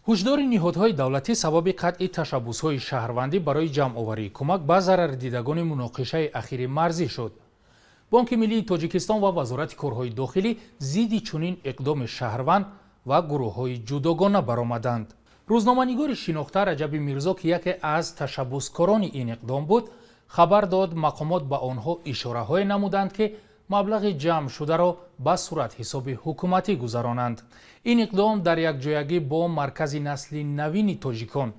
Ҳушдори ниҳодҳои давлатӣ сабаби қатъи ташаббусҳои шаҳрвандӣ барои ҷамъоварии кӯмак ба зарардидагони муноқишаи ахири марзӣ шуд. Бонки миллии Тоҷикистон ва Вазорати корҳои дохилӣ зидди чунин иқдоми шаҳрванд ва гурӯҳҳои ҷудогона баромаданд. Рӯзноманигори шинохта Раҷаби Мирзо, ки яке аз ташаббускорони ин иқдом буд, хабар дод, мақомот ба онҳо ишораҳое намуданд, ки маблағи ҷамъшударо ба суратҳисоби ҳукуматӣ гузаронанд. Ин иқдом дар якҷоягӣ бо Маркази насли навини тоҷикон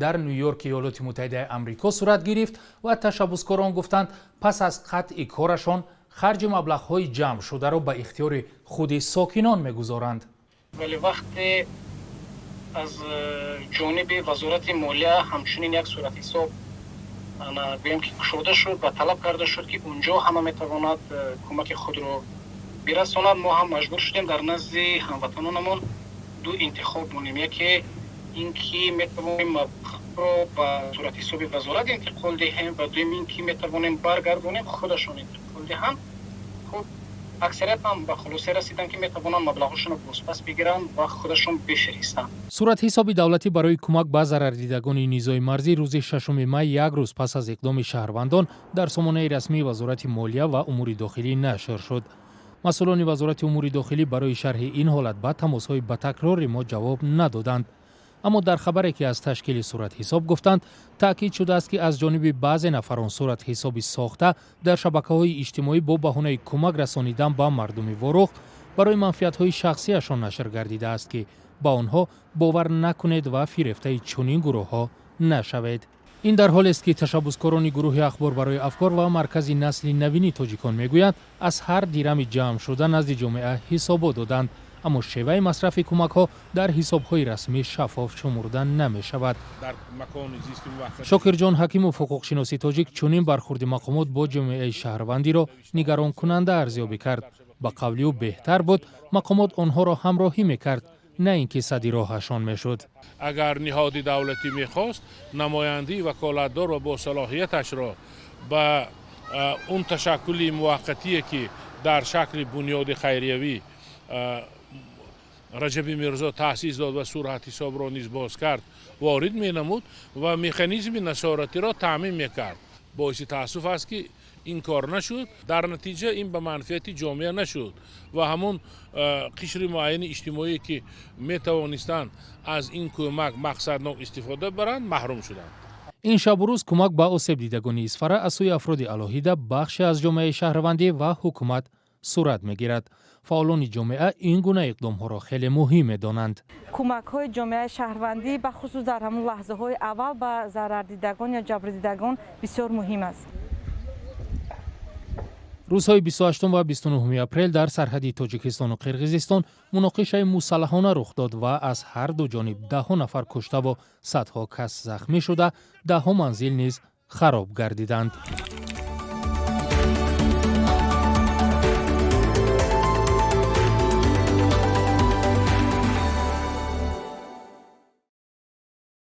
дар Ню-Йорки Иёлоти Муттаҳидаи Амрико сурат гирифт ва ташаббускорон гуфтанд, пас аз қатъи корашон харҷи маблағҳои ҷамъшударо ба ихтиёри худи сокинон мегузоранд. Вале вақте аз ҷониби Вазорати молия ҳамчунин як суратҳисоб, гӯем ки, кушода шуд ва талаб карда шуд, ки унҷо ҳама метавонад кӯмаки худро бирасонад, мо ҳам маҷбур шудем дар назди ҳамватанонамон ду интихоб монем: яке ин ки метавонем маблағро ба суратҳисоби вазорат интиқол диҳем ва дуюм ин ки метавонем баргардонем, худашон интиқол диҳанд. Хуб, аксарият ҳам ба хулоса расиданд, ки метавонанд маблағҳошонро бозпас бигиранд ва худашон бифиристанд. Суратҳисоби давлатӣ барои кӯмак ба зарардидагони низои марзӣ рӯзи 6 май, як рӯз пас аз иқдоми шаҳрвандон, дар сомонаи расмии Вазорати молия ва умури дохилӣ нашр шуд. Масъулони Вазорати умури дохилӣ барои шарҳи ин ҳолат ба тамосҳои ба такрори мо ҷавоб надоданд. Аммо дар хабаре, ки аз ташкили суратҳисоб гуфтанд, таъкид шудааст, ки аз ҷониби баъзе нафарон суратҳисоби сохта дар шабакаҳои иҷтимоӣ бо баҳонаи кӯмак расонидан ба мардуми Ворух барои манфиатҳои шахсиашон нашр гардидааст, ки ба онҳо бовар накунед ва фирефтаи чунин гурӯҳҳо нашавед. Ин дар ҳолест, ки ташаббускорони гурӯҳи «Ахбор барои афкор» ва Маркази насли навини тоҷикон мегӯянд, аз ҳар дирами ҷамъшуда назди ҷомеа ҳисобот доданд, аммо шеваи масрафи кӯмакҳо дар ҳисобҳои расмӣ шаффоф шумурда намешавад. Шокирҷон Ҳакимов, ҳуқуқшиноси тоҷик, чунин бархурди мақомот бо ҷомеаи шаҳрвандиро нигаронкунанда арзёбӣ кард. Ба қавли ӯ, беҳтар буд мақомот онҳоро ҳамроҳӣ мекард, на ин ки садди роҳашон мешуд. Агар ниҳоди давлатӣ мехост, намояндаи ваколатдор ва босалоҳияташро ба он ташаккули муваққатие, ки дар шакли бунёди хайриявӣ Раҷаби Мирзо таъсис дод ва суратҳисобро низ боз кард, ворид менамуд ва механизми насоратиро таъмин мекард. Боиси таассуф аст, ки ин кор нашуд. Дар натиҷа ин ба манфиати ҷомеа нашуд ва ҳамун қишри муайяни иҷтимоие, ки метавонистанд аз ин кӯмак мақсаднок истифода баранд, маҳрум шуданд. Ин шабу рӯз кӯмак ба осебдидагони Исфара аз сӯи афроди алоҳида, бахше аз ҷомеаи шаҳрвандӣ ва ҳукумат сурат мегирад. Фаъолони ҷомеа ин гуна иқдомҳоро хеле муҳим медонанд. Кӯмакҳои ҷомеаи шаҳрвандӣ, бахусус дар ҳамон лаҳзаҳои аввал, ба зарардидагон ё ҷабрдидагон бисёр муҳим аст. Рӯзҳои 28 ва 29 апрел дар сарҳади Тоҷикистону Қирғизистон муноқишаи мусаллаҳона рух дод ва аз ҳар ду ҷониб даҳҳо нафар куштаву садҳо кас захмӣ шуда, даҳҳо манзил низ хароб гардиданд.